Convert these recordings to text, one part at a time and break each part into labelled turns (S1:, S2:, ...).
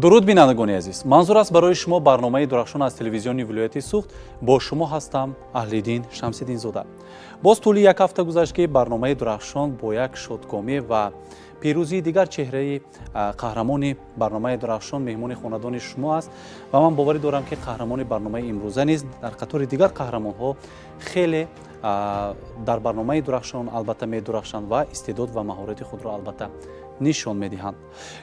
S1: Дуруд, бинандагони азиз! Манзур аст барои шумо барномаи Дурахшон аз телевизиони вилояти Суғд. Бо шумо ҳастам Аҳлиддин Шамсиддинзода. Боз тӯли як ҳафта гузашт, ки барномаи Дурахшон бо як шодкомӣ ва пирӯзии дигар чеҳраи қаҳрамони барномаи Дурахшон меҳмони хонадони шумо аст. Ва ман боварӣ дорам, ки қаҳрамони барномаи имрӯза низ дар қатори дигар қаҳрамонҳо хеле дар барномаи Дурахшон албатта медурахшанд ва истеъдод ва маҳорати худро албатта нишон медиҳанд.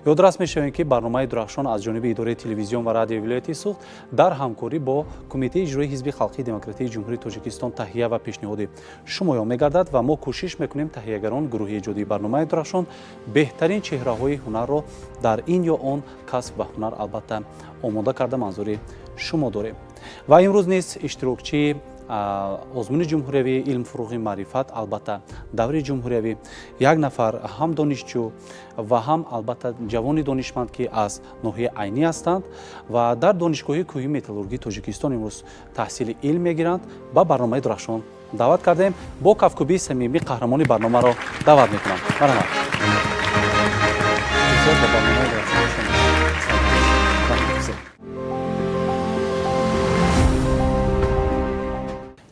S1: Ёдрас мешавем, ки барномаи Дурахшон аз ҷониби идораи телевизион ва радиои вилояти Суғд дар ҳамкорӣ бо Кумитаи иҷроии Ҳизби халқии демократии Ҷумҳурии Тоҷикистон таҳия ва пешниҳоди шумоён мегардад. Ва мо кӯшиш мекунем, таҳиягарон, гурӯҳи эҷодии барномаи Дурахшон, беҳтарин чеҳраҳои ҳунарро дар ин ё он касб ва ҳунар албатта омода карда манзури шумо дорем. Ва имрӯз низ иштирокчии озмуни ҷумҳуриявии «Илм, фурӯғи маърифат», албатта даври ҷумҳуриявӣ, як нафар ҳам донишҷӯ ва ҳам албатта ҷавони донишманд, ки аз ноҳияи Айнӣ ҳастанд ва дар Донишгоҳи кӯҳи металлургии Тоҷикистон имрӯз таҳсили илм мегиранд, ба барномаи Дурахшон даъват кардем. Бо кафкӯбии самимӣ қаҳрамони барномаро даъват мекунам. Марҳамат, ба барномаи Дурахшон.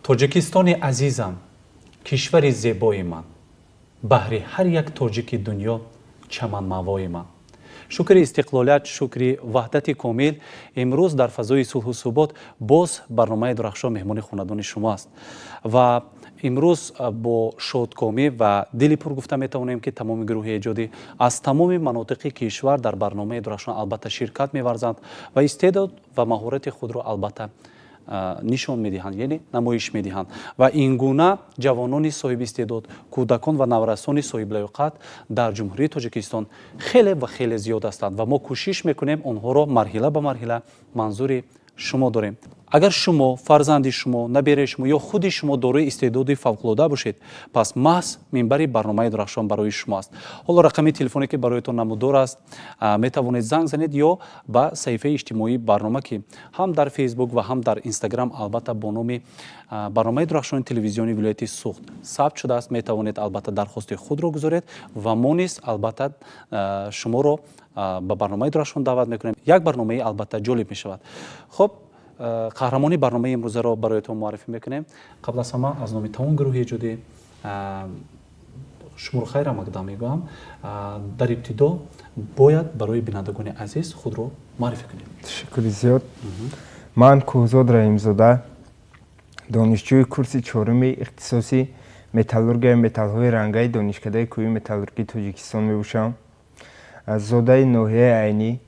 S1: Тоҷикистони азизам, кишвари зебои ман, баҳри ҳар як тоҷики дунё чаманмавои ман. Шукри истиқлолият, шукри ваҳдати комил, имрӯз дар фазои сулҳу субот боз барномаи Дурахшон меҳмони хонадони шумо аст. Ва имрӯз бо шодкомӣ ва дили пур гуфта метавонем, ки тамоми гурӯҳи эҷодӣ аз тамоми манотиқи кишвар дар барномаи Дурахшон албатта ширкат меварзанд ва истеъдод ва маҳорати худро албатта нишон медиҳанд, яъне намоиш медиҳанд. Ва ин гуна ҷавонони соҳибистеъдод, кӯдакон ва наврасони соҳиблаёқат дар Ҷумҳурии Тоҷикистон хеле ва хеле зиёд ҳастанд ва мо кӯшиш мекунем, онҳоро марҳила ба марҳила манзури шумо дорем. Агар шумо, фарзанди шумо, набераи шумо ё худи шумо дорои истеъдоди фавқулода бошед, пас маҳз минбари барномаи Дурахшон барои шумо аст. Ҳоло рақами телефоне, ки бароятон намудор аст, метавонед занг занед ё ба саҳифаи иҷтимоии барнома, ки ҳам дар Фейсбук ва ҳам дар Инстаграм албатта бо номи барномаи Дурахшони телевизиони вилояти Суғд сабт шудааст, метавонед албатта дархости худро гузоред ва мо низ албатта шуморо ба барномаи Дурахшон даъват мекунем. Як барномаи албатта ҷолиб мешавад. Хуб, қаҳрамони барномаи имрӯзаро бароятон муаррифӣ мекунем. Қабл аз ҳама аз номи тамом гурӯҳи эҷодӣ шуморо хайрамақдам мегӯям. Дар ибтидо бояд барои бинандагони азиз худро муаррифӣ кунед.
S2: Ташаккури зиёд. Ман Кӯҳзод Раҳимзода, донишҷӯи курси чоруми ихтисоси металлургияи металлҳои рангаи Донишкадаи кӯҳи металлургии Тоҷикистон мебошам. Зодаи ноҳияи Айнӣ,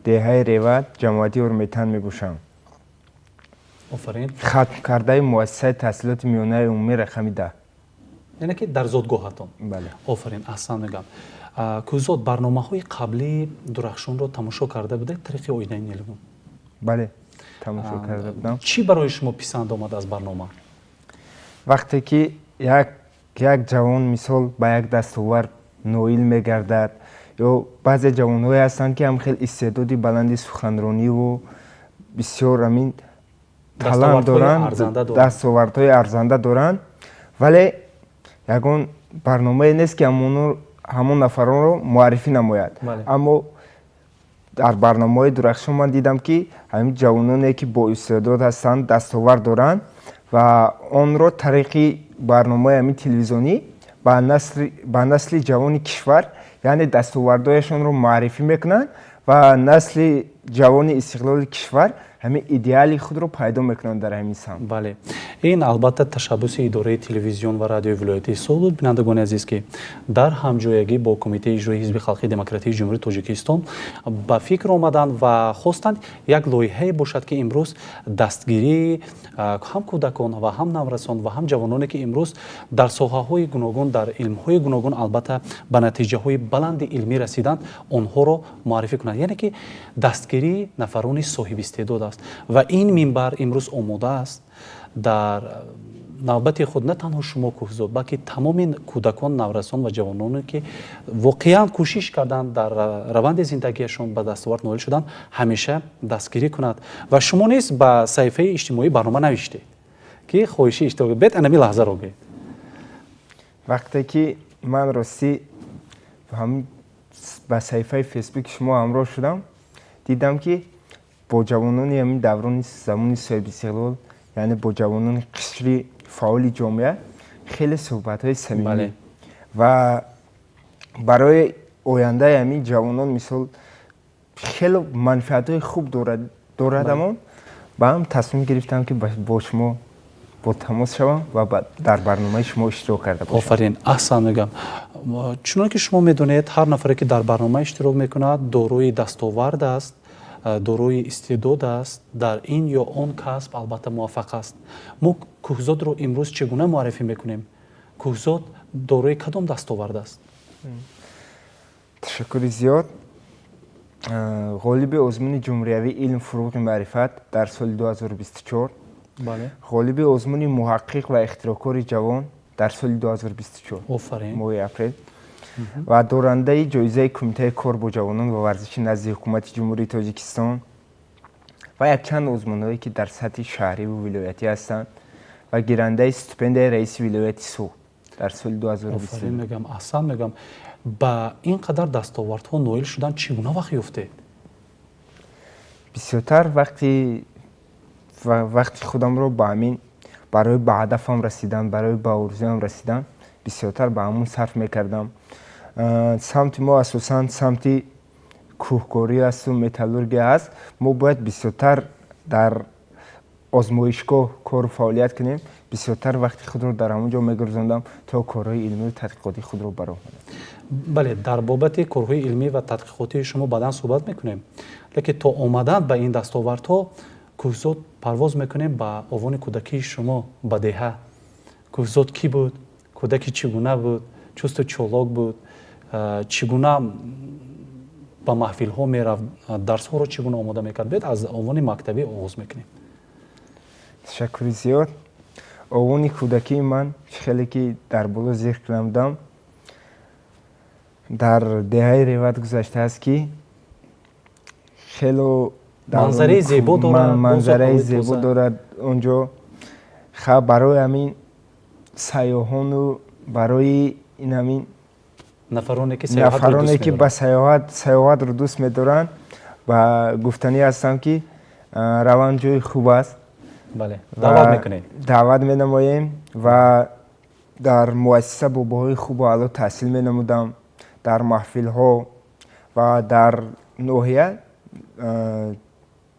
S2: деҳаи Реват, ҷамоати Урметан мебошам.
S1: Офарин.
S2: Хатмкардаи муассисаи таҳсилоти миёнаи умумӣ рақами 10.
S1: Яъне ки дар зодгоҳатон?
S2: Бале.
S1: Офарин, аҳсан мегӯям. Кӯҳзод, барномаҳои қаблии Дурахшонро тамошо карда будед тариқи оинаи нилгун?
S2: Бале, тамошо карда будам.
S1: Чӣ барои шумо писанд омад аз барнома?
S2: Вақте ки як ҷавон, мисол, ба як дастовард ноил мегардад ё баъзе ҷавонҳое ҳастанд, ки ҳам хел истеъдоди баланди суханрониву бисёр амин талант доранд, дастовардҳои арзанда доранд, вале ягон барномае нест, ки ҳамон нафаронро муаррифӣ намояд. Аммо дар барномаҳои Дурахшон ман дидам, ки ҳамин ҷавононе, ки боистеъдод ҳастанд, дастовард доранд ва онро тариқи барномаи ҳамин телевизионӣ ба насли ҷавони кишвар, яъне дастовардҳояшонро муаррифӣ мекунанд ва насли ҷавони истиқлоли кишвар ҳамин идеали худро пайдо мекунанд дар ҳамин самт.
S1: Бале, ин албатта ташаббуси идораи телевизион ва радиои вилояти Суғд буд, бинандагони азиз, ки дар ҳамҷоягӣ бо Кумитаи иҷроии Ҳизби халқии демократии Ҷумҳурии Тоҷикистон ба фикр омаданд ва хостанд, як лоиҳае бошад, ки имрӯз дастгирии ҳам кӯдакон ва ҳам наврасон ва ҳам ҷавононе, ки имрӯз дар соҳаҳои гуногун, дар илмҳои гуногун албатта ба натиҷаҳои баланди илмӣ расиданд, онҳоро муаррифӣ кунанд, яъне ки дастгирии нафарони соҳибистеъдод аст. Ва ин минбар имрӯз омода аст дар навбати худ на танҳо шумо, Кӯҳзод, балки тамоми кӯдакон, наврасон ва ҷавононе, ки воқеан кӯшиш карданд, дар раванди зиндагиашон ба дастовард ноил шуданд, ҳамеша дастгирӣ кунад. Ва шумо низ ба саҳифаи иҷтимоии барнома навиштед, ки хоҳиши иштирок бед. Анами лаҳзаро гӯед.
S2: Вақте ки ман ростӣ ба саҳифаи Фейсбуки шумо ҳамроҳ шудам, Дидам, ки бо ҷавонони ҳамин даврони замони соҳибистиқлол, яъне бо ҷавонони қишри фаъоли ҷомеа хеле суҳбатҳои самимӣ ва барои ояндаи ҳамин ҷавонон, мисол, хеле манфиатҳои хуб дорад. Амон ба ҳам тасмим гирифтам, ки бо шумо бо тамос шавам ва дар барномаи шумо иштирок карда бошам.
S1: Офарин, аҳсан мегӯям. Чунон ки шумо медонед, ҳар нафаре, ки дар барнома иштирок мекунад, дорои дастовард аст, дорои истеъдод аст, дар ин ё он касб албатта муваффақ аст. Мо Кӯҳзодро имрӯз чӣ гуна муаррифӣ мекунем? Кӯҳзод дорои кадом дастовард аст?
S2: Ташаккури зиёд. Ғолиби озмуни ҷумҳуриявии «Илм — фурӯғи маърифат» дар соли 2024, ғолиби озмуни «Муҳаққиқ ва ихтироъкори ҷавон» дар соли 2024, моҳи апрел, ва дорандаи ҷоизаи Кумитаи кор бо ҷавонон ва варзиши назди Ҳукумати Ҷумҳурии Тоҷикистон ва якчанд озмунҳое, ки дар сатҳи шаҳриву вилоятӣ ҳастанд, ва гирандаи стипендияи раиси вилояти Суғд дар соли 2020.
S1: Мегӯям, аҳсан мегӯям. Ба ин қадар дастовардҳо ноил шудан чӣ гуна вақт ёфтед?
S2: Бисёртар вақти худамро ба ҳамин, барои ба ҳадафам расидан, барои ба орзуям расидан бисёртар ба ҳамун сарф мекардам. Самти мо асосан самти кӯҳкорӣ асту металлургия аст. Мо бояд бисёртар дар озмоишгоҳ кору фаъолият кунем. Бисёртар вақти худро дар ҳамон ҷо мегузарондам, то корҳои илмию тадқиқотии худро ба роҳ монам.
S1: Бале, дар бобати корҳои илмӣ ва тадқиқотии шумо баъдан суҳбат мекунем, лекин то омадан ба ин дастовардҳо, Кӯҳзод, парвоз мекунем ба овони кӯдакии шумо, ба деҳа. Кӯҳзод кӣ буд? Кӯдаки чӣ гуна буд? Чусту чолок буд? Чӣ гуна ба маҳфилҳо мерафт? Дарсҳоро чӣ гуна омода мекард? Биёед, аз овони мактабӣ оғоз мекунем.
S2: Ташаккури зиёд. Овони кӯдакии ман, хеле ки дар боло зикр намудам, дар деҳаи Реват гузаштааст, ки хело
S1: манзараи зебо дорад.
S2: Манзараи зебо дорад онҷо. Ха, барои ҳамин сайёҳону барои ин ҳамин
S1: нафароне
S2: ки ба сайёҳатро дӯст медоранд, ба гуфтанӣ ҳастам, ки раванд, ҷои хуб аст.
S1: Даъват мекунед.
S2: Даъват менамоем. Ва дар муассиса бо баҳои хубу аъло таҳсил менамудам, дар маҳфилҳо ва дар ноҳия,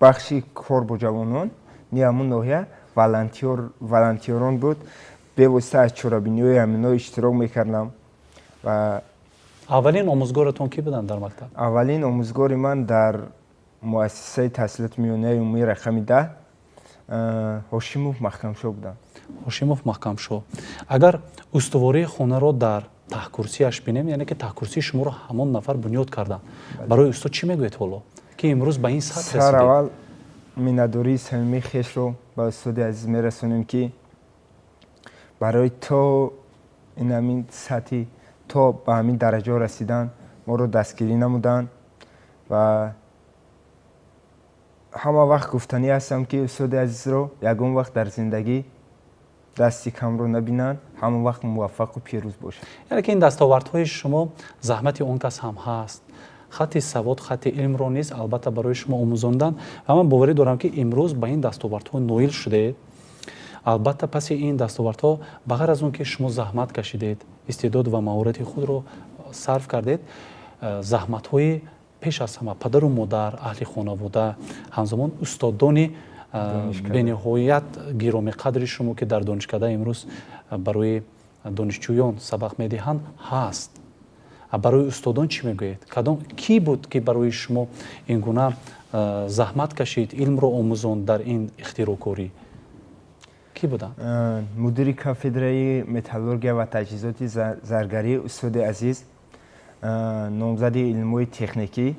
S2: бахши кор бо ҷавонон ни ҳамун ноҳия волонтёрон буд. Бевосита аз чорабиниҳои ҳамино иштирок мекардам ва
S1: Аввалин омӯзгоратон кӣ буданд дар мактаб?
S2: Аввалин омӯзгори ман дар муассисаи таҳсилоти миёнаи умумии рақами 10 Ҳошимов Маҳкамшо буданд.
S1: Ҳошимов Маҳкамшо. Агар устувории хонаро дар таҳкурсиаш бинем, яъне ки таҳкурсии шуморо ҳамон нафар бунёд карданд. Барои устод чӣ мегӯед, ҳоло ки имрӯз ба ин сатҳ
S2: расидед? Аввал миннатдории самимии хешро ба устоди азиз мерасонем, ки барои то ин ҳамин сатҳи, то ба ҳамин дараҷаҳо расидан моро дастгирӣ намуданд. Ва ҳама вақт гуфтанӣ ҳастам, ки устоди азизро ягон вақт дар зиндагӣ дасти камро набинанд, ҳама вақт муваффақу пирӯз бошанд.
S1: Яъне ки ин дастовардҳои шумо заҳмати он кас ҳам ҳаст. Хати савод, хати илмро низ албатта барои шумо омӯзондан. Ва ман боварӣ дорам, ки имрӯз ба ин дастовардҳо ноил шудед. Албатта, паси ин дастовардҳо, ба ғайр аз он ки шумо заҳмат кашидед, истеъдод ва маҳорати худро сарф кардед, заҳматҳои пеш аз ҳама падару модар, аҳли хонавода, ҳамзамон устодони бениҳоят гиромиқадри шумо, ки дар донишкада имрӯз барои донишҷӯён сабақ медиҳанд, ҳаст. Барои устодон чӣ мегӯед? Кадом кӣ буд, ки барои шумо ин гуна заҳмат кашид, илмро омӯзонд, дар ин ихтироъкорӣ кӣ буданд?
S2: Мудири кафедраи металлургия ва таҷҳизоти заргарӣ, устоди азиз, номзади илмҳои техникӣ,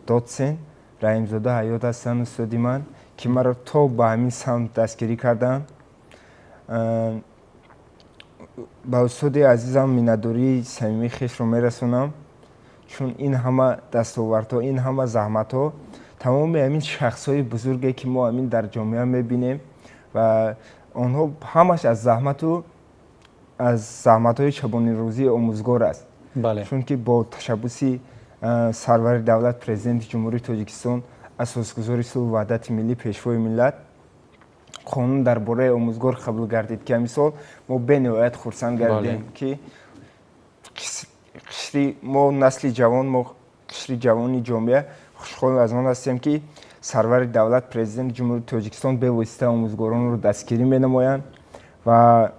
S2: дотсент Раҳимзода Ҳаёт ҳастанд, устоди ман, ки маро то ба ҳамин самт дастгирӣ карданд. Ба устоди азизам миннатдории самимии хешро мерасонам, чун ин ҳама дастовардҳо, ин ҳама заҳматҳо, тамоми ҳамин шахсҳои бузурге, ки мо ҳамин дар ҷомеа мебинем, ва онҳо ҳамаш аз заҳмату аз заҳматҳои шабонирӯзии омӯзгор аст. Чунки бо ташаббуси сарвари давлат, Президенти Ҷумҳурии Тоҷикистон. Асосгузори сулҳу ваҳдати миллӣ, Пешвои миллат қонун дар бораи омӯзгор қабул гардид, ки ҳамин сол мо бениҳоят хурсанд гардидем, ки қишри мо, насли ҷавон, мо қишри ҷавони ҷомеа хушҳол аз он ҳастем, ки сарвари давлат, Президенти Ҷумҳурии Тоҷикистон бевосита омӯзгоронро дастгирӣ менамоянд. Ва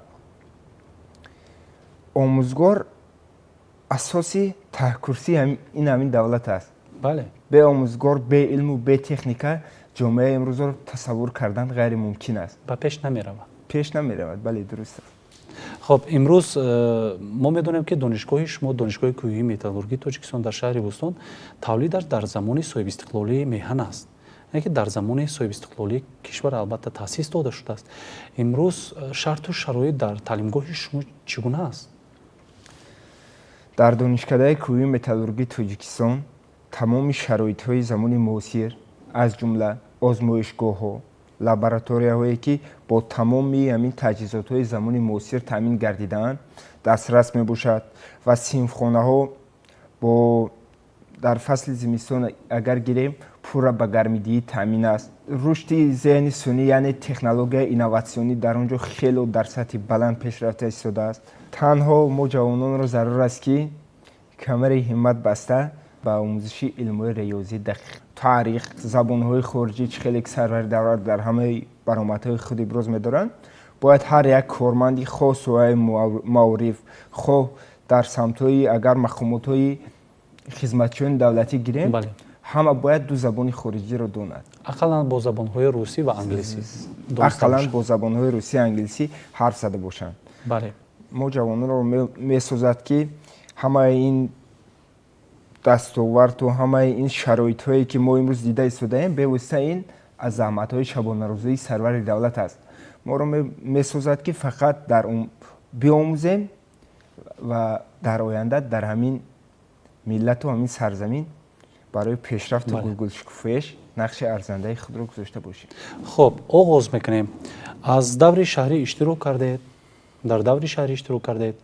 S2: омӯзгор асоси таҳкурсии ин ҳамин давлат аст. Бе омӯзгор, бе илму бе техника ҷомеаи имрӯзро тасаввур кардан ғайримумкин аст.
S1: Ба пеш намеравад.
S2: Пеш намеравад, бале, дуруст аст.
S1: Хоб, имрӯз мо медонем, ки донишгоҳи шумо, Донишгоҳи кӯҳии металлургии Тоҷикистон дар шаҳри Бӯстон, тавлидаш дар замони соҳибистиқлолии меҳан аст, яъне ки дар замони соҳибистиқлолии кишвар албатта таъсис дода шудааст. Имрӯз шарту шароит дар таълимгоҳи шумо чӣ гуна аст?
S2: Дар Донишкадаи кӯҳии металлургии Тоҷикистон тамоми шароитҳои замони муосир, аз ҷумла озмоишгоҳҳо, лабораторияҳое, ки бо тамоми ҳамин таҷҳизотҳои замони муосир таъмин гардидаанд, дастрас мебошад ва синфхонаҳо бо дар фасли зимистон агар гирем, пурра ба гармидиҳӣ таъмин аст. Рушди зеҳни сунъӣ, яъне технологияи инноватсионӣ дар он ҷо хело дар сатҳи баланд пешрафта истодааст. Танҳо мо ҷавононро зарур аст, ки камари ҳиммат баста ба омӯзиши илмҳои риёзӣ, дақиқ, таърих, забонҳои хориҷӣ, чӣ хеле ки сарвари давлат дар ҳамаи баромадҳои худ иброз медоранд, бояд ҳар як корманди хоҳ соҳаи маориф, хоҳ дар самтҳои агар мақомотҳои хизматчиёни давлатӣ гирем, ҳама бояд ду забони хориҷиро донад.
S1: Ақаллан бо забонҳои русӣ ва англисӣ.
S2: Ақаллан бо забонҳои русӣ, англисӣ ҳарф зада бошанд. Мо ҷавононро месозад, ки ҳамаи ин дастоварду ҳамаи ин шароитҳое, ки мо имрӯз дида истодаем, бевосита ин аз заҳматҳои шабонарӯзии сарвари давлат аст. Моро месозад, ки фақат дар биомӯзем ва дар оянда дар ҳамин миллату ҳамин сарзамин барои пешрафту гулгулшукуфояш нақши арзандаи худро гузошта бошем.
S1: Хуб, оғоз мекунем. Аз даври шаҳрӣ иштирок кардед, дар даври шаҳрӣ иштирок кардед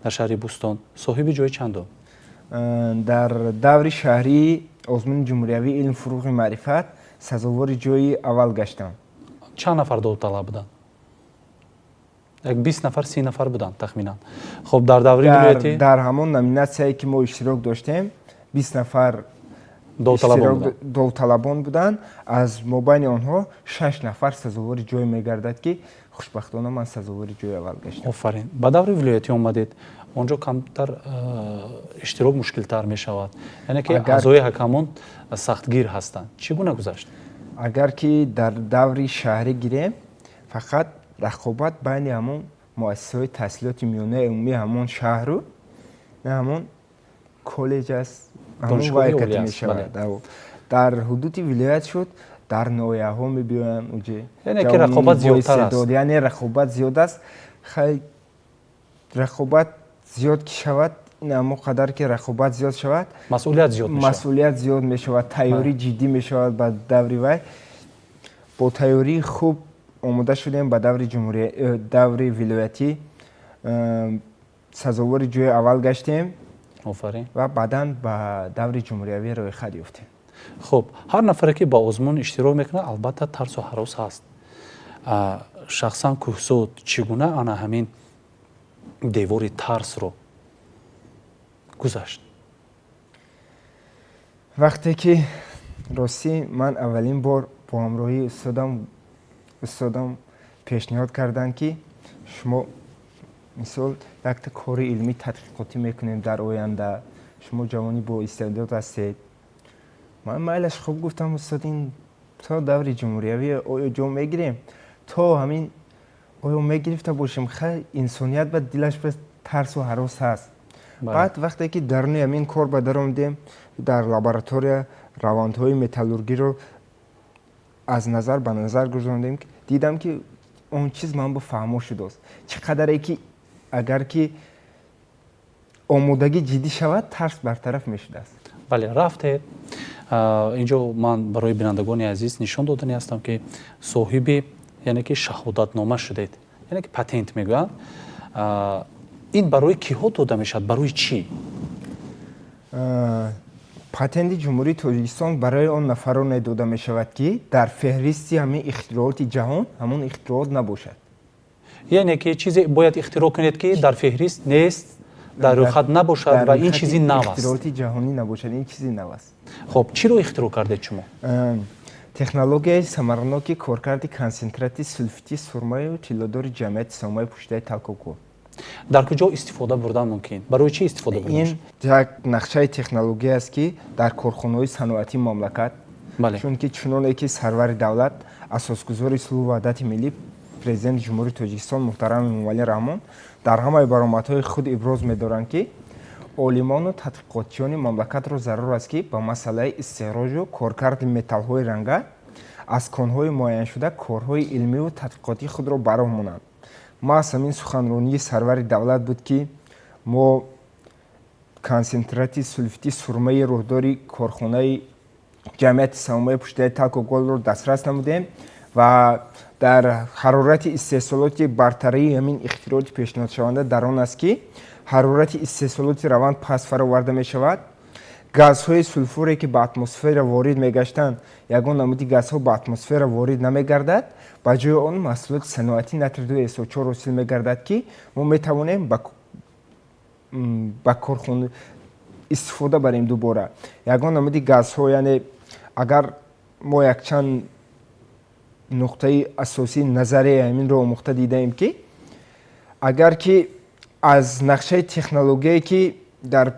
S1: дар шаҳри Бӯстон, соҳиби ҷои чандум?
S2: Дар даври шаҳрии озмуни ҷумҳуриявии «Илм, фуруғи маърифат» сазовори ҷои аввал гаштам.
S1: Чанд нафар довталаб буданд? Як 20 нафар, 30 нафар буданд тахминан. Хуб, дар даври вилоятӣ?
S2: Дар ҳамон номинатсияе, ки мо иштирок доштем, 20 нафар довталабон буданд. Аз мобайни онҳо шаш нафар сазовори ҷой мегардад, ки хушбахтона ман сазовори ҷои аввал гаштам.
S1: Офарин! Ба даври вилоятӣ омадед. Он ҷо камтар иштирок мушкилтар мешавад, яъне ки аъзои ҳакамон сахтгир ҳастанд. Чӣ гуна гузашт?
S2: Агар ки дар даври шаҳрӣ гирем, фақат рақобат байни ҳамон муассисаҳои таҳсилоти миёнаи умумии ҳамон шаҳру на ҳамон коллеҷ аст, мешавад. Дар ҳудуди вилоят шуд, дар ноҳияҳо мебиёянд уҷе.
S1: Яъне ки рақобат зиёдтар аст.
S2: Яъне рақобат зиёд аст. Хай, рақобат зиёд ки шавад, ин ҳамон қадар ки рақобат зиёд шавад,
S1: масъулият зиёд.
S2: Масъулият зиёд мешавад, тайёрӣ ҷиддӣ мешавад. Ба даври вай бо тайёрии хуб омода шудем. Ба даври ҷумҳури даври вилоятӣ сазовори ҷои аввал гаштем.
S1: Офарин!
S2: Ва баъдан ба даври ҷумҳуриявӣ рӯйхат ёфтем.
S1: Хуб, ҳар нафаре, ки ба озмун иштирок мекунад, албатта тарсу ҳарос ҳаст. Шахсан Кӯҳзод чӣ гуна ана ҳамин девори тарсро гузашт?
S2: Вақте ки, ростӣ, ман аввалин бор бо ҳамроҳии устодам пешниҳод карданд, ки шумо мисол якта кори илмӣ тадқиқотӣ мекунем дар оянда, шумо ҷавони бо истеъдод ҳастед, ман майлаш, хуб, гуфтам, устод, ин то даври ҷумҳуриявӣ оё ҷо мегирем, то ҳамин оё мегирифта бошем? Хай, инсоният ба дилаш ба тарсу ҳарос ҳаст. Баъд вақте ки даруни ҳамин кор ба даромадем, дар лаборатория равандҳои металлургиро аз назар ба назар гузарондем, дидам, ки он чиз ман ба фаҳмо шудааст, чӣ қадаре ки агар ки омодагӣ ҷиддӣ шавад, тарс бартараф мешудааст.
S1: Бале, рафтед. Инҷо ман барои бинандагони азиз нишон додани ҳастам, ки соҳиби, яъне ки шаҳодатнома шудед, яъне ки патент мегӯянд. Ин барои киҳо дода мешавад, барои чӣ?
S2: Патенти Ҷумҳурии Тоҷикистон барои он нафароне дода мешавад, ки дар феҳристи ҳамин ихтирооти ҷаҳон ҳамон ихтироот набошад.
S1: Яъне ки чизе бояд ихтироъ кунед, ки дар феҳрист нест, дар рӯйхат набошад ва ин чизи нав аст.
S2: Ихтирооти ҷаҳонӣ набошад, ин чизи нав аст.
S1: Хуб, чиро ихтироъ кардед шумо?
S2: Технологияи самараноки коркарди консентрати сулфити сурмаю тиллодори ҷамъияти саҳомаи пӯшидаи Талкокол.
S1: Дар куҷо истифода бурдан мумкин? Барои чӣ истифода бурда?
S2: Ин як нақшаи технология аст, ки дар корхонаҳои саноатии мамлакат, чунки чуноне ки сарвари давлат, асосгузори сулҳу ваҳдати миллӣ, Президенти Ҷумҳурии Тоҷикистон муҳтарам Эмомалӣ Раҳмон дар ҳамаи баромадҳои худ иброз медоранд, ки олимону тадқиқотчиёни мамлакатро зарур аст, ки ба масъалаи истихроҷу коркарди металлҳои ранга аз конҳои муайяншуда корҳои илмиву тадқиқотии худро ба роҳ монанд. Маҳз ҳамин суханронии сарвари давлат буд, ки мо консентрати сулфити сурмаи роҳдори корхонаи ҷамъияти саҳомаи пӯшидаи Талкоголро дастрас намудем ва дар ҳарорати истеҳсолоти бартарии ҳамин ихтирооти пешниҳодшаванда дар он аст, ки ҳарорати истеҳсолоти раванд паст фароварда мешавад, газҳои сулфуре, ки ба атмосфера ворид мегаштанд, ягон намуди газҳо ба атмосфера ворид намегардад, ба ҷои он маҳсулоти саноатӣ натрий 2 SO4 ҳосил мегардад, ки мо метавонем ба корхона истифода барем дубора. Ягон намуди газҳо, яъне агар мо якчанд нуқтаи асосии назарияи ҳаминро омӯхта дидаем, ки агар ки аз нақшаи технологияе, ки дар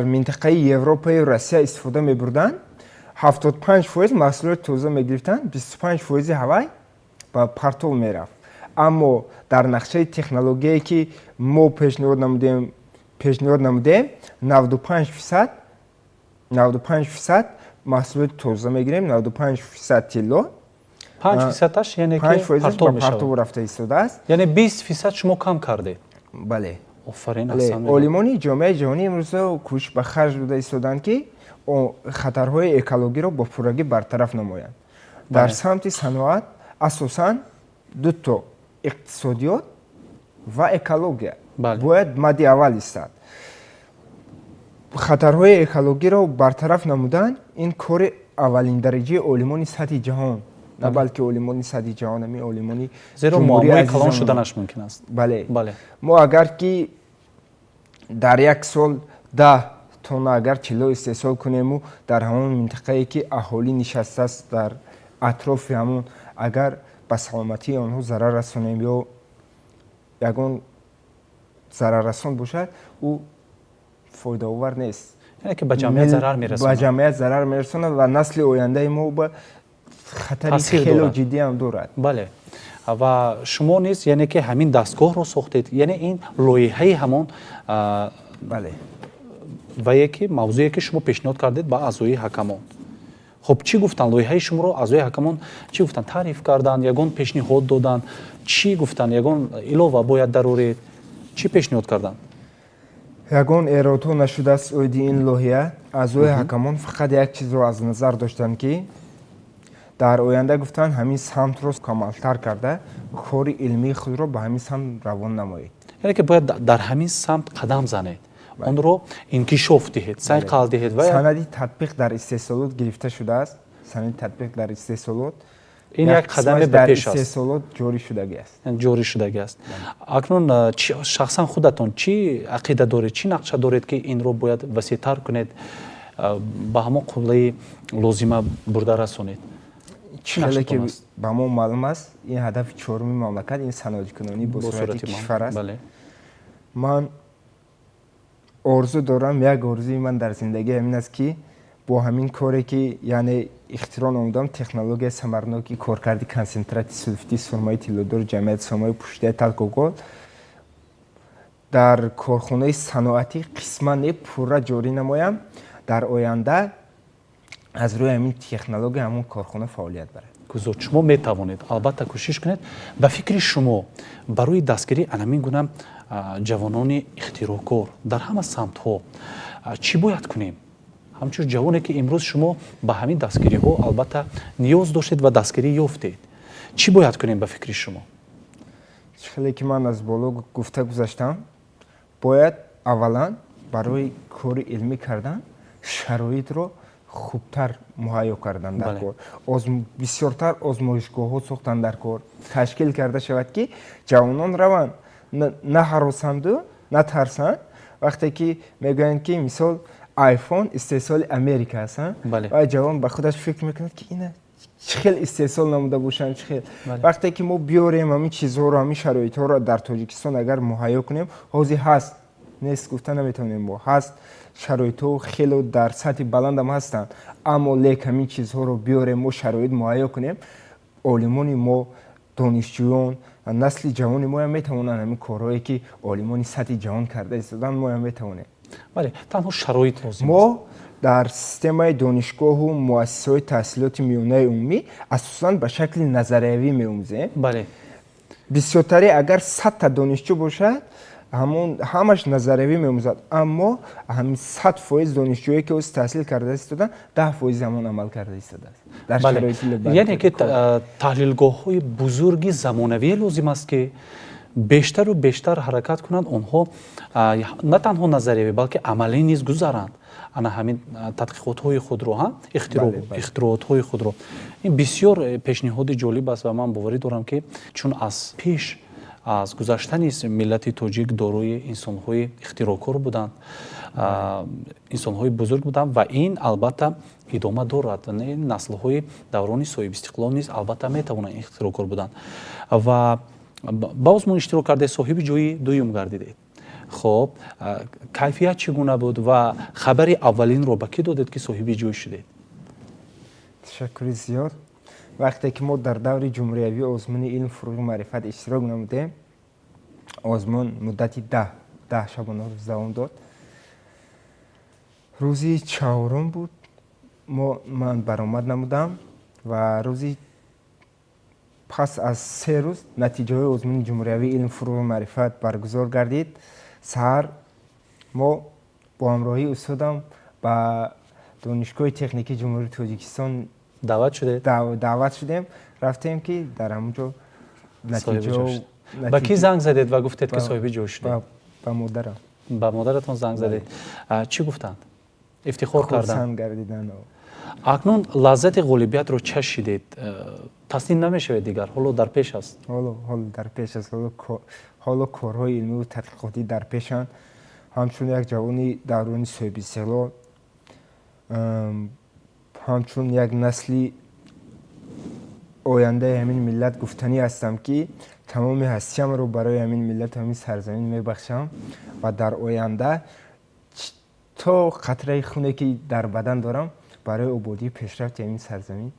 S2: минтақаи Европаю Россия истифода мебурданд, 75% маҳсулоти тоза мегирифтанд, 25 фоизи ҳавай ба партов мерафт, аммо дар нақшаи технологияе, ки мо пешниҳод намудем, 95% маҳсулоти тоза мегирем, 95% тилло.
S1: 5 фисадаш, яъне ки
S2: партов мешавад, рафта истодааст.
S1: Яъне 20% шумо кам кардед.
S2: Бале.
S1: Офарин.
S2: Олимони ҷомеаи ҷаҳонӣ имрӯза кӯшиш ба харҷ дода истоданд, ки хатарҳои экологиро бо пуррагӣ бартараф намоянд. Дар самти саноат асосан дуто: иқтисодиёт ва экология бояд мадди аввал истад. Хатарҳои экологиро бартараф намудан ин кори аввалиндараҷаи олимони сатҳи ҷаҳон, на балки олимони сатҳи ҷаҳон, ами олимони
S1: Зеро муаммои калон шуданаш мумкин аст.
S2: Бале, мо агар ки дар як сол 10 тонна агар тилло истеҳсол кунему, дар ҳамон минтақае, ки аҳолӣ нишастааст, дар атрофи ҳамон агар ба саломатии онҳо зарар расонем ё ягон зараррасон бошад, ӯ фоидаовар нест.
S1: Яъне ки ба ҷамъият зарар мерасонад.
S2: Ба ҷамъият зарар мерасонад ва насли ояндаи мо ба хатари хело ҷиддиам дорад.
S1: Бале, ва шумо низ, яъне ки ҳамин дастгоҳро сохтед, яъне ин лоиҳаи ҳамон
S2: Бале.
S1: Вае ки мавзӯе, ки шумо пешниҳод кардед ба аъзои ҳакамон. Хуб, чӣ гуфтанд лоиҳаи шуморо аъзои ҳакамон? Чӣ гуфтанд? Таъриф карданд, ягон пешниҳод доданд? Чӣ гуфтанд? Ягон илова бояд дароред, чӣ пешниҳод карданд?
S2: Ягон эродҳо нашудааст оиди ин лоиҳа. Аъзои ҳакамон фақат як чизро аз назар доштанд, ки дар оянда, гуфтанд, ҳамин самтро камалтар карда, кори илмии худро ба ҳамин самт равон намоед.
S1: Яъне ки бояд дар ҳамин самт қадам занед, онро инкишоф диҳед, сайқал диҳед ва
S2: Санади татбиқ дар истеҳсолот гирифта шудааст, санади татбиқ дар истеҳсолот.
S1: Ин як қадаме ба
S2: дар
S1: пеш аст.
S2: Истеҳсолот ҷорӣ шудагӣ аст.
S1: Ҷорӣ шудагӣ аст. Акнун шахсан худатон чӣ ақида доред, чӣ нақша доред, ки инро бояд васеътар кунед, ба ҳамон қуллаи лозима бурда расонед? Чӣ
S2: Хеле ки
S1: нақшатон аст?
S2: Ба мо маълум аст, ин ҳадафи чоруми мамлакат ин саноатикунонӣ бо
S1: Бо
S2: суръати
S1: суръати
S2: кишвар аст. Ман орзу дорам, як орзуи ман дар зиндагӣ ҳамин аст, ки бо ҳамин коре, ки яъне ихтироъ намудам, технологияи самарноки коркарди консентрати сулфити сурмаи тиллодори ҷамъияти саҳомаи пӯшидаи Талкогол, дар корхонаи саноатӣ қисман не, пурра ҷорӣ намоям. Дар оянда аз рӯи ҳамин технология ҳамон корхона фаъолият барад.
S1: Гузор, шумо метавонед, албатта, кӯшиш кунед. Ба фикри шумо, барои дастгирии анамин гуна ҷавонони ихтироъкор дар ҳама самтҳо чӣ бояд кунем? Ҳамчун ҷавоне, ки имрӯз шумо ба ҳамин дастгириҳо албатта ниёз доштед ва дастгирӣ ёфтед, чӣ бояд кунем ба фикри шумо?
S2: Хеле ки ман аз боло гуфта гузаштам, бояд аввалан барои кори илмӣ кардан Шароитро хубтар муҳайё кардан дар кор, бисёртар озмоишгоҳҳо сохтан дар кор, ташкил карда шавад, ки ҷавонон раванд, наҳаросанду натарсанд. Вақте ки мегӯянд, ки мисол айфон истеҳсоли Америка аст, ва ҷавон ба худаш фикр мекунад, ки ина чӣ хел истеҳсол намуда бошанд, чӣ хел. Вақте ки мо биёрем ҳамин чизҳоро, ҳамин шароитҳоро дар Тоҷикистон агар муҳайё кунем, ҳозир ҳаст, нест гуфта наметавонем, мо ҳаст, шароитҳо хело дар сатҳи баландам ҳастанд, аммо лек ҳамин чизҳоро биёрем, мо шароит муҳайё кунем, олимони мо, донишҷӯён, насли ҷавони моям метавонанд ҳамин корҳое, ки олимони сатҳи ҷаҳон карда истоданд, моям метавонем.
S1: Бале, танҳо шароит лозим.
S2: Мо дар системаи донишгоҳу муассисаҳои таҳсилоти миёнаи умумӣ асосан ба шакли назариявӣ меомӯзем. Бисёртаре агар 100-та донишҷӯ бошад, ҳамон ҳамаш назариявӣ меомӯзад, аммо ҳамин 100% донишҷӯе, ки оз таҳсил карда истоданд, 10% ҳамон амал карда истодааст дар шароити.
S1: Яъне ки таҳлилгоҳҳои бузурги замонавие лозим аст, ки бештару бештар ҳаракат кунанд, онҳо на танҳо назариявӣ, балки амалӣ низ гузаранд ана ҳамин тадқиқотҳои худро, ихтироотҳои худро. Ин бисёр пешниҳоди ҷолиб аст ва ман боварӣ дорам, ки чун аз пеш, аз гузашта низ миллати тоҷик дорои инсонҳои ихтироъкор буданд, инсонҳои бузург буданд ва ин албатта идома дорад. Наслҳои даврони соҳибистиқлол низ албатта метавонанд ихтироъкор буданд. Ва ба озмун иштирок карде, соҳиби ҷои дуюм гардидед. Хоб, кайфият чӣ гуна буд ва хабари аввалинро ба кӣ додед, ки соҳиби ҷой шудед?
S2: Ташаккури зиёд. Вақте ки мо дар даври ҷумҳуриявии озмуни «Илм, фурӯғи маърифат» иштирок намудем, озмун муддати 10 шабонарӯз давом дод. Рӯзи чаҳорум буд, мо ман баромад намудам ва рӯзи пас аз 3 рӯз натиҷаҳои озмуни ҷумҳуриявии «Илм, фурӯғи маърифат» баргузор гардид. Саҳар мо бо ҳамроҳии устодам ба Донишгоҳи техникии Ҷумҳурии Тоҷикистон
S1: даъват шудед.
S2: Даъват шудем, рафтем, ки дар ҳамон ҷо натиҷа.
S1: Ба кӣ занг задед ва гуфтед, ки соҳиби ҷой шудед?
S2: Ба модарам.
S1: Ба модаратон занг задед. Чӣ гуфтанд? Ифтихор карданд?
S2: Гардиданд.
S1: Акнун лаззати ғолибиятро чашидед, таслим намешавед дигар, ҳоло дар пеш аст.
S2: Ҳоло дар пеш аст, ҳоло корҳои илмиву тадқиқотӣ дар пешанд. Ҳамчун як ҷавони даврони соҳибистиқлол, ҳамчун як насли ояндаи ҳамин миллат гуфтанӣ ҳастам, ки тамоми ҳастиямро барои ҳамин миллату ҳамин сарзамин мебахшам ва дар оянда то қатраи хуне, ки дар бадан дорам, барои ободии пешрафти ҳамин сарзамин.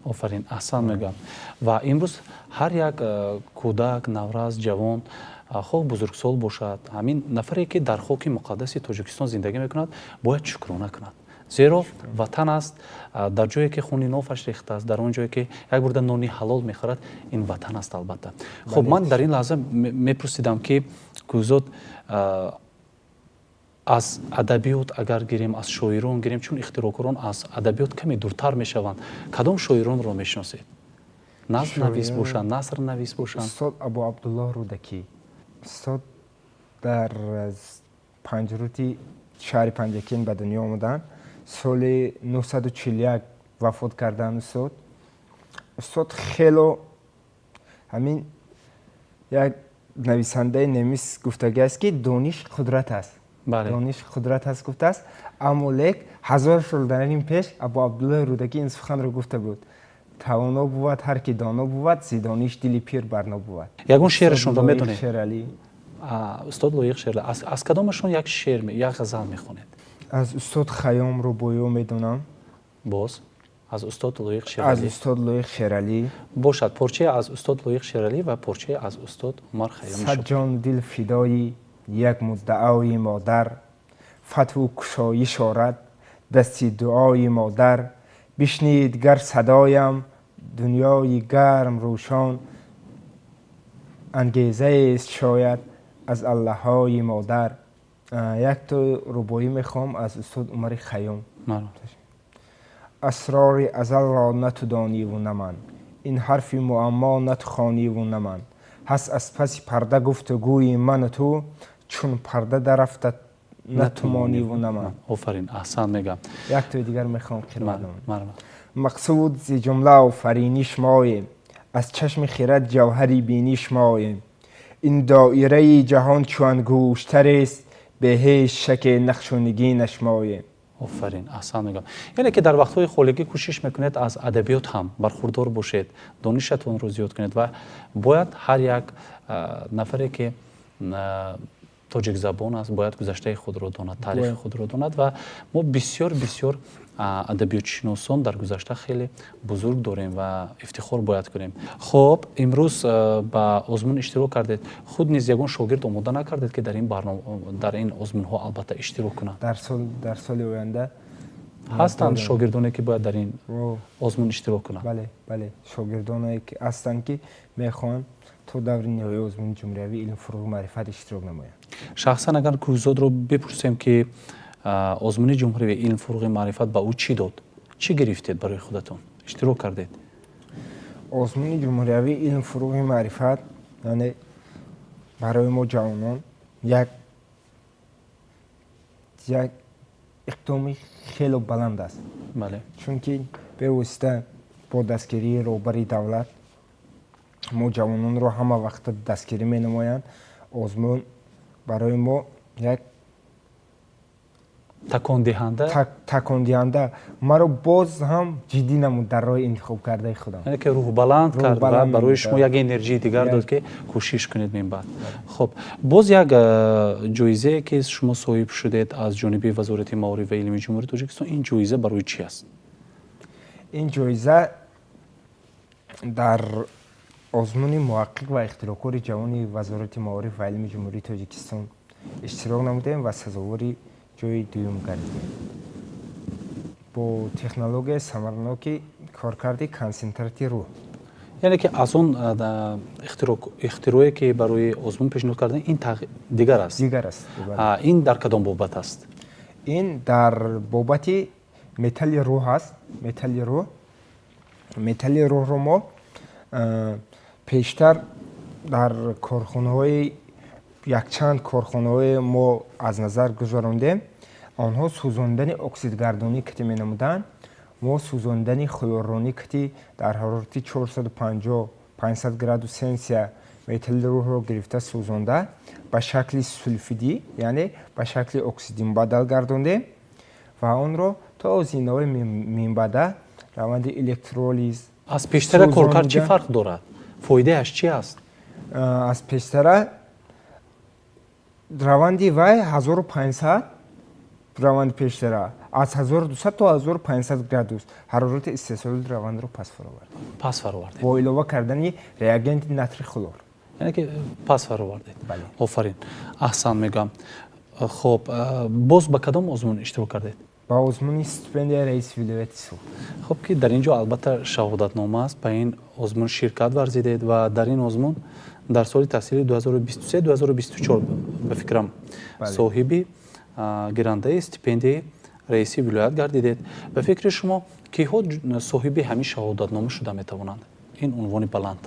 S1: Офарин, аҳсан мегӯям. Ва имрӯз ҳар як кӯдак, наврас, ҷавон, хоҳ бузургсол бошад, ҳамин нафаре, ки дар хоки муқаддаси Тоҷикистон зиндагӣ мекунад, бояд шукрона кунад, зеро ватан аст. Дар ҷое, ки хуни нофаш рехтааст, дар он ҷое, ки як бурда нони ҳалол мехӯрад, ин ватан аст албатта. Хуб, ман дар ин лаҳза мепурсидам, ки Кӯҳзод, аз адабиёт агар гирем, аз шоирон гирем, чун ихтироъкорон аз адабиёт каме дуртар мешаванд, кадом шоиронро мешиносед? Назм навис бошанд, наср навис бошанд.
S2: Устод Абу Абдуллоҳ Рӯдакӣ. Устод дар Панҷрути шаҳри Панҷакент ба дунё омаданд, соли 941 вафот карданд. Устод хело ҳамин як нависандаи немис гуфтагиаст, ки дониш қудрат аст, дониш қудрат аст гуфтааст, аммо лек 1000 сол дар ин пеш Абу Абдуллоҳи Рӯдакӣ ин суханро гуфта буд: «Тавоно бувад ҳар ки доно бувад, зи дониш дили пир барно бувад».
S1: Ягон шеърашонро медонед?
S2: Шералӣ.
S1: Устод Лоиқ Шералӣ. Аз кадомашон як шеър, як ғазал мехонед?
S2: Аз устод Хаём рубоиё медонам.
S1: Боз аз устод Лоиқ
S2: Аз
S1: Шералӣ.
S2: Устод Лоиқ Шералӣ.
S1: Бошад, порчае аз устод Лоиқ Шералӣ ва порчае аз устод Умар Хайёми.
S2: Сад ҷону дил фидои як муддаои модар, фатҳу кушоиш орад дасти дуои модар. Бишнид гар садоям дунёи гарм рӯшон, ангезаест шояд аз аллаҳои модар. Якто рубоӣ мехоҳам аз устод Умари Хайём. Асрори азалро на ту дониву на ман, ин ҳарфи муаммо на ту хониву на ман. Ҳаст аз паси парда гуфтугӯи ману ту, чун парда дарафтад. На ту мониву на ман.
S1: Офарин, аҳсан мегам.
S2: Як тои дигар мехоҳам қироат намоям. Мақсуд зи ҷумла офариниш моем, аз чашми хирад ҷавҳари биниш моем. Ин доираи ҷаҳон чу ангуштарест, бе ҳеҷ шаке нақшу нигинаш моем.
S1: Офарин, аҳсан мегӯям. Яъне ки дар вақтҳои холигӣ кӯшиш мекунед, аз адабиёт ҳам бархурдор бошед, донишатонро зиёд кунед. Ва бояд ҳар як нафаре, ки тоҷикзабон аст, бояд гузаштаи худро донад, таърихи худро донад. Ва мо бисёр бисёр адабиётшиносон дар гузашта хеле бузург дорем ва ифтихор бояд кунем. Хуб, имрӯз ба озмун иштирок кардед. Худ низ ягон шогирд омода накардед, ки дар ин барнома, дар ин озмунҳо албатта иштирок кунанд?
S2: Дар соли оянда.
S1: Ҳастанд шогирдоне, ки бояд дар ин озмун иштирок кунанд?
S2: Бале, шогирдоне ки ҳастанд, ки мехоҳанд то даври ниҳоии озмуни ҷумҳуриявии илм, фурӯғи маърифат иштирок намоянд.
S1: Шахсан агар Кӯҳзодро бипурсем, ки озмуни ҷумҳуриявии илм, фурӯғи маърифат ба ӯ чӣ дод, чӣ гирифтед барои худатон, иштирок кардед?
S2: Озмуни ҷумҳуриявии илм, фурӯғи маърифат, яъне барои мо ҷавонон як иқдоми хело баланд аст, чунки бевосита бо дастгирии роҳбари давлат мо ҷавононро ҳама вақта дастгирӣ менамоянд. Озмун барои мо як
S1: такондиҳанда.
S2: Такондиҳанда, маро боз ҳам ҷиддӣ намуд дар роҳи интихобкардаи худам.
S1: Яъне ки рӯҳбаланд кард ва барои шумо як энержии дигар дод, ки кӯшиш кунед минбаъд. Хуб, боз як ҷоизае, ки шумо соҳиб шудед аз ҷониби Вазорати маориф ва илми Ҷумҳурии Тоҷикистон, ин ҷоиза барои чӣ аст?
S2: Ин ҷоиза дар озмуни муҳаққиқ ва ихтироъкори ҷавони Вазорати маориф ва илми Ҷумҳурии Тоҷикистон иштирок намудем ва сазовори ҷои дуюм гардидем бо технологияи самарноки коркарди консентрати рӯҳ.
S1: Яъне ки аз он ихтироъе, ки барои озмун пешниҳод кардем, ин дигар аст?
S2: Дигар аст.
S1: Ин дар кадом бобат аст?
S2: Ин дар бобати металли рӯҳ аст. Металли рӯҳ, металли рӯҳро мо пештар дар корхонаҳои, якчанд корхонаҳое мо аз назар гузарондем, онҳо сӯзондани оксидгардонӣ кати менамуданд. Мо сӯзондани хлорронӣ кати дар ҳарорати 450 500 градус Селсия металли рӯҳро гирифта, сӯзонда, ба шакли сулфидӣ, яъне ба шакли оксидӣ мубаддал гардондем ва онро то зинаҳои минбаъда раванди электролиз.
S1: Аз пештара коркард чӣ фарқ дорад? Фоидааш чӣ аст?
S2: Аз пештара раванди вай 1500, раванди пештара аз 1200 то 1500 градус ҳарорати истеҳсолии равандро пас фаровард.
S1: Пас фаровардед.
S2: Бо илова кардани реагенти натрий хлор.
S1: Яъне ки пас фаровардед. Офарин, аҳсан мегӯям. Хуб, боз ба кадом озмун иштирок кардед?
S2: Ба озмуни стипендияи раиси вилояти Суғд.
S1: Хуб, ки дар ин ҷо албатта шаҳодатнома аст. Ба ин озмун ширкат варзидед ва дар ин озмун дар соли таҳсили 2023-2024, ба фикрам, соҳиби гирандаи стипендияи раиси вилоят гардидед. Ба фикри шумо, киҳо соҳиби ҳамин шаҳодатнома шуда метавонанд, ин унвони баланд?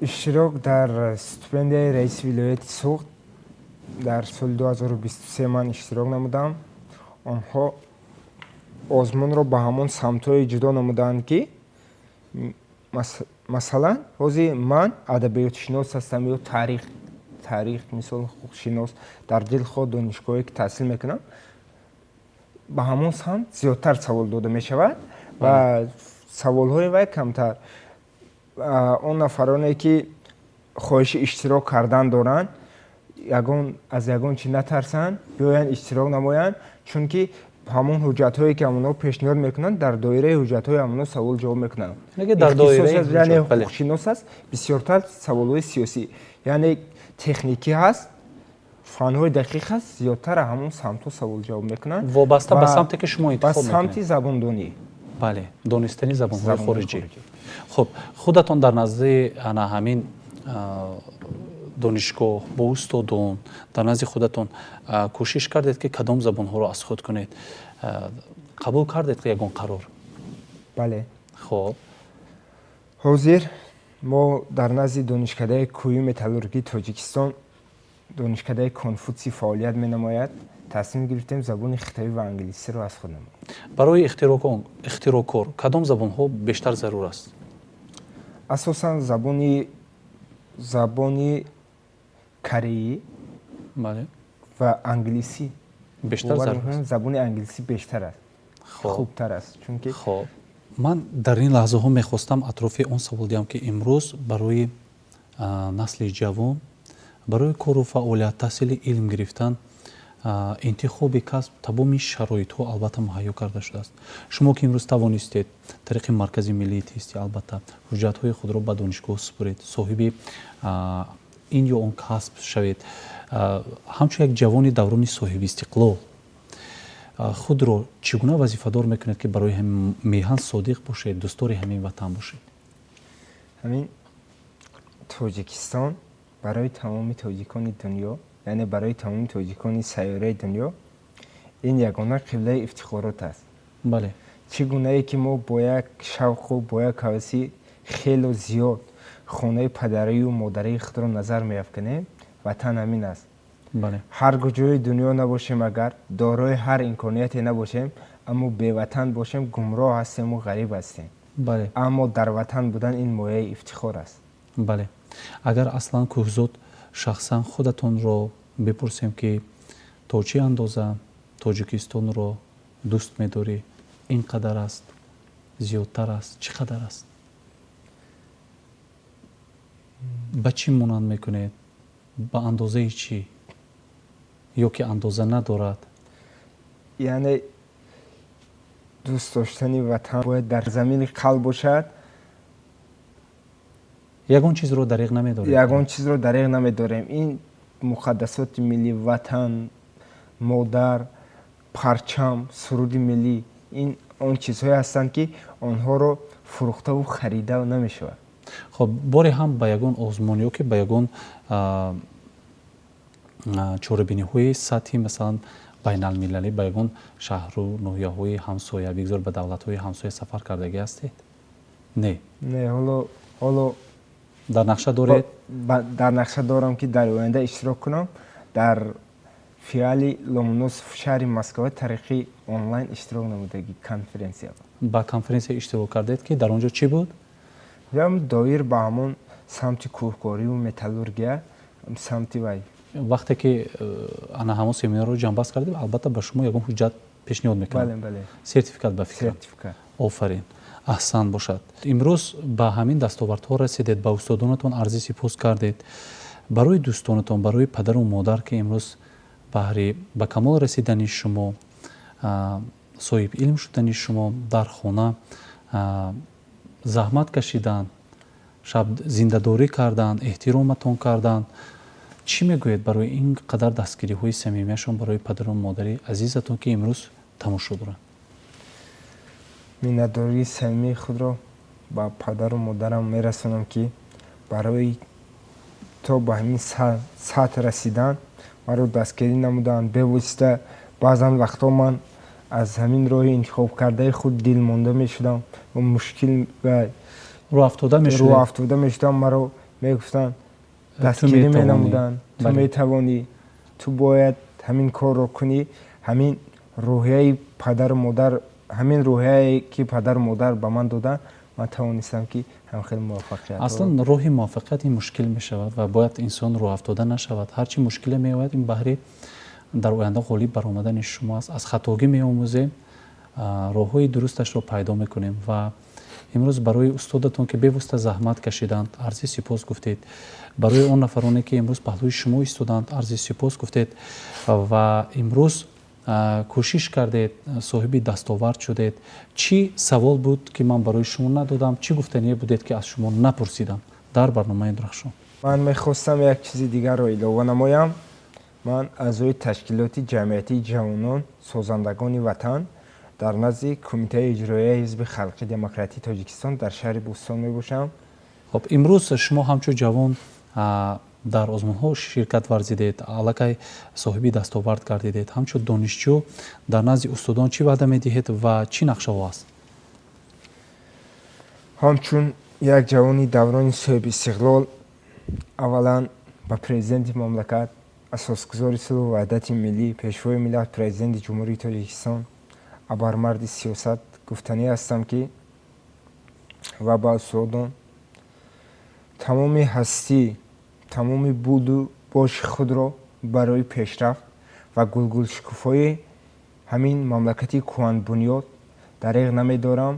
S2: Иштирок дар стипендияи раиси вилояти Суғд дар соли 2023 ман иштирок намудам. Онҳо озмунро ба ҳамон самтҳое ҷудо намуданд, ки масалан, ҳозир ман адабиётшинос ҳастам ё таърих, мисол, ҳуқуқшинос, дар дилхоҳ донишгоҳе ки таҳсил мекунам, ба ҳамон самт зиёдтар савол дода мешавад ва саволҳои вай камтар. Он нафароне, ки хоҳиши иштирок кардан доранд, ягон аз ягон чи натарсанд, биёянд, иштирок намоянд, чунки ҳамон ҳуҷҷатҳое, ки ҳамонҳо пешниҳод мекунанд, дар доираи ҳуҷҷатҳои ҳамонҳо савол ҷавоб мекунанд. Яъне ҳуқуқшинос аст, бисёртар саволҳои сиёсӣ, яъне техникӣ ҳаст, фанҳои дақиқ ҳаст, зиёдтар ҳамон самтҳо савол ҷавоб мекунанд.
S1: Вобаста ба самте, ки шумо интихоб
S2: ба самти забондонӣ.
S1: Бале, донистани забонҳои хориҷӣ. Хуб, худатон дар назди ана ҳамин донишгоҳ бо устодон дар назди худатон кӯшиш кардед, ки кадом забонҳоро аз худ кунед? Қабул кардед ягон қарор?
S2: Бале.
S1: Хуб.
S2: Ҳозир мо дар назди Донишкадаи кӯҳию металлургии Тоҷикистон Донишкадаи Конфутсий фаъолият менамояд, тасмим гирифтем забони хитоӣ ва англисиро аз худ намоем.
S1: Барои ихтироъкор кадом забонҳо бештар зарур аст?
S2: Асосан забони кореӣ ва англисӣ.
S1: Бештар зарур аст.
S2: Забони англисӣ бештар аст, хубтар аст, чунки
S1: Хоб, ман дар ин лаҳзаҳо мехостам атрофи он савол диҳам, ки имрӯз барои насли ҷавон, барои кору фаъолият, таҳсили илм гирифтан, интихоби касб тамоми шароитҳо албатта муҳайё карда шудааст. Шумо ки имрӯз тавонистед тариқи Маркази миллии тестӣ албатта ҳуҷҷатҳои худро ба донишгоҳ супоред, соҳиби ин ё он касб шавед, ҳамчун як ҷавони даврони соҳиби истиқлол худро чӣ гуна вазифадор мекунед, ки барои ҳамин меҳан содиқ бошед, дӯстдори ҳамин ватан бошед?
S2: Ҳамин Тоҷикистон барои тамоми тоҷикони дунё, яъне барои тамоми тоҷикони сайёраи дунё, ин ягона қиблаи ифтихорот аст. Чӣ гунае ки мо бо як шавқу бо як ҳаваси хело зиёд хонаи падарию модарии худро назар меафканем, ватан ҳамин аст. Ҳар куҷои дунё набошем, агар дорои ҳар имконияте набошем, аммо беватан бошем, гумроҳ ҳастему ғариб ҳастем. Аммо дар ватан будан ин мояи ифтихор аст.
S1: Бале, агар аслан Кӯҳзод шахсан худатонро бипурсем, ки то чӣ андоза Тоҷикистонро дӯст медорӣ, ин қадар аст, зиёдтар аст, чӣ қадар аст, ба чӣ монанд мекунед, ба андозаи чӣ ё ки андоза надорад?
S2: Яъне дӯст доштани ватан бояд дар замини қалб бошад.
S1: Ягон чизро дариғ намедорем.
S2: Ягон чизро дариғ намедорем. Ин муқаддасоти миллӣ, ватан, модар, парчам, суруди миллӣ, ин он чизҳое ҳастанд, ки онҳоро фурӯхтаву харида намешавад.
S1: Хоб, боре ҳам ба ягон озмун ё ки ба ягон чорабиниҳои сатҳи, масалан, байналмилалӣ, ба ягон шаҳру ноҳияҳои ҳамсоя, бигзор ба давлатҳои ҳамсоя сафар кардагӣ ҳастед? Не?
S2: Не, ҳоло.
S1: Дар нақша доред?
S2: Дар нақша дорам, ки дар оянда иштирок кунам. Дар фиали Ломоносов, шаҳри Москва, тариқи онлайн иштирок намудаги конференсия.
S1: Ба конференсия иштирок кардед, ки дар он ҷо чӣ буд?
S2: Доир ба ҳамон самти кӯҳкориву металлургия, самти вай.
S1: Вақте ки ана ҳамон семинарро ҷамъбаст кардем, албатта ба шумо ягон ҳуҷҷат пешниҳод мекунанд, сертификат, ба фикрам. Офарин, аҳсан бошад. Имрӯз ба ҳамин дастовардҳо расидед, ба устодонатон арзи сипос кардед, барои дӯстонатон, барои падару модар, ки имрӯз баҳри ба камол расидани шумо, соҳиби илм шудани шумо дар хона заҳмат кашиданд, шаб зиндадорӣ карданд, эҳтироматон карданд, чӣ мегӯед барои ин қадар дастгириҳои самимияшон, барои падару модари азизатон, ки имрӯз тамошо доранд?
S2: Миннатдории самимии худро ба падару модарам мерасонам, ки барои то ба ҳамин сатҳ расидан маро дастгирӣ намуданд. Бевосита баъзан вақтҳо ман аз ҳамин роҳи интихобкардаи худ дилмонда мешудам ва мушкил рӯафтода мешудам. Маро мегуфтанд, дастгирӣ менамуданд: ту метавонӣ, ту бояд ҳамин корро кунӣ. Ҳамин рӯҳияи падару модар, ҳамин рӯҳияе ки падару модар ба ман доданд, ман тавонистам, ки ҳамхел муваффақият.
S1: Аслан роҳи муваффақият ин мушкил мешавад ва бояд инсон рӯҳафтода нашавад. Ҳарчи мушкиле меояд, ин баҳри дар оянда ғолиб баромадани шумо аст. Аз хатогӣ меомӯзем, роҳҳои дурусташро пайдо мекунем. Ва имрӯз барои устодатон, ки бевосита заҳмат кашиданд, арзи сипос гуфтед, барои он нафароне, ки имрӯз паҳлӯи шумо истоданд, арзи сипос гуфтед ва имрӯз кӯшиш кардед, соҳиби дастовард шудед. Чӣ савол буд, ки ман барои шумо надодам? Чӣ гуфтание будед, ки аз шумо напурсидам дар барномаи Дурахшон?
S2: Ман мехостам як чизи дигарро илова намоям. Ман аъзои ташкилоти ҷамъиятии ҷавонон «Созандагони ватан» дар назди Кумитаи иҷроияи Ҳизби Халқи Демократии Тоҷикистон дар шаҳри Бӯстон мебошам.
S1: Хоб, имрӯз шумо ҳамчун ҷавон дар озмунҳо ширкат варзидед, аллакай соҳиби дастовард гардидед. Ҳамчун донишҷӯ дар назди устодон чӣ ваъда медиҳед ва чӣ нақшаҳо аст?
S2: Ҳамчун як ҷавони даврони соҳиби истиқлол, аввалан ба президенти мамлакат. Асосгузори сулҳу ваҳдати миллӣ, Пешвои миллат, Президенти Ҷумҳурии Тоҷикистон, абармарди сиёсат гуфтанӣ ҳастам, ки ва ба устодон тамоми ҳастӣ, тамоми буду боши худро барои пешрафт ва гулгулшукуфоии ҳамин мамлакати кӯҳанбунёд дареғ намедорам.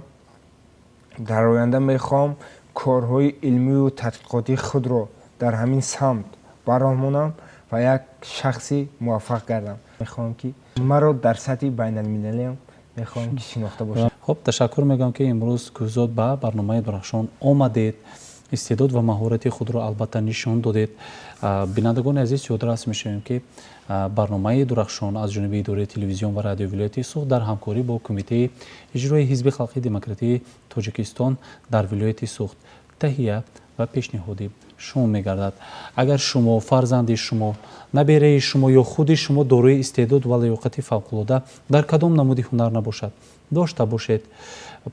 S2: Дар оянда мехоҳам корҳои илмию тадқиқотии худро дар ҳамин самт ба роҳ монам ва як шахси муваффақ гардам. Мехоҳам, ки маро дар сатҳи байналмилалиам мехоҳам, ки шинохта бошам.
S1: Хуб, ташаккур мегӯям, ки имрӯз, Кӯҳзод, ба барномаи Дурахшон омадед, истеъдод ва маҳорати худро албатта нишон додед. Бинандагони азиз, ёдрас мешавем, ки барномаи Дурахшон аз ҷониби идораи телевизион ва радиои вилояти Суғд дар ҳамкорӣ бо Кумитаи иҷрои Ҳизби халқи демократии Тоҷикистон дар вилояти Суғд таҳия ва пешниҳоди шумо мегардад. Агар шумо, фарзанди шумо, набераи шумо ё худи шумо дорои истеъдод ва лаёқати фавқулода дар кадом намуди ҳунар набошад, дошта бошед,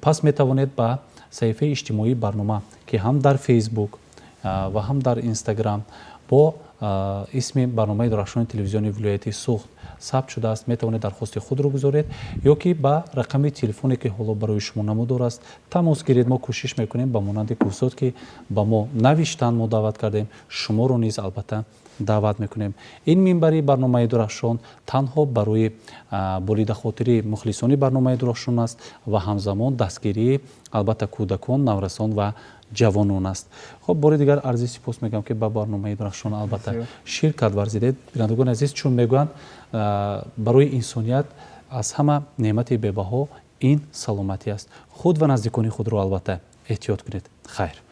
S1: пас метавонед ба саҳифаи иҷтимоии барнома, ки ҳам дар Фейсбук ва ҳам дар Инстаграм бо исми барномаи Дурахшони телевизиони вилояти Суғд сабт шудааст, метавонед дархости худро гузоред ё ки ба рақами телефоне, ки ҳоло барои шумо намудор аст, тамос гиред. Мо кӯшиш мекунем, ба монанди Кӯҳзод, ки ба мо навиштан, мо даъват кардем, шуморо низ албатта даъват мекунем. Ин минбари барномаи Дурахшон танҳо барои болидахотири мухлисони барномаи Дурахшон аст ва ҳамзамон дастгирии албатта кӯдакон, наврасон ва ҷавонон аст. Хуб, бори дигар арзи сипос мегӯям, ки ба барномаи Дурахшон албатта ширкат варзидед. Бинандагони азиз, чун мегӯянд, барои инсоният аз ҳама неъмати бебаҳо ин саломатӣ аст. Худ ва наздикони худро албатта эҳтиёт кунед. Хайр.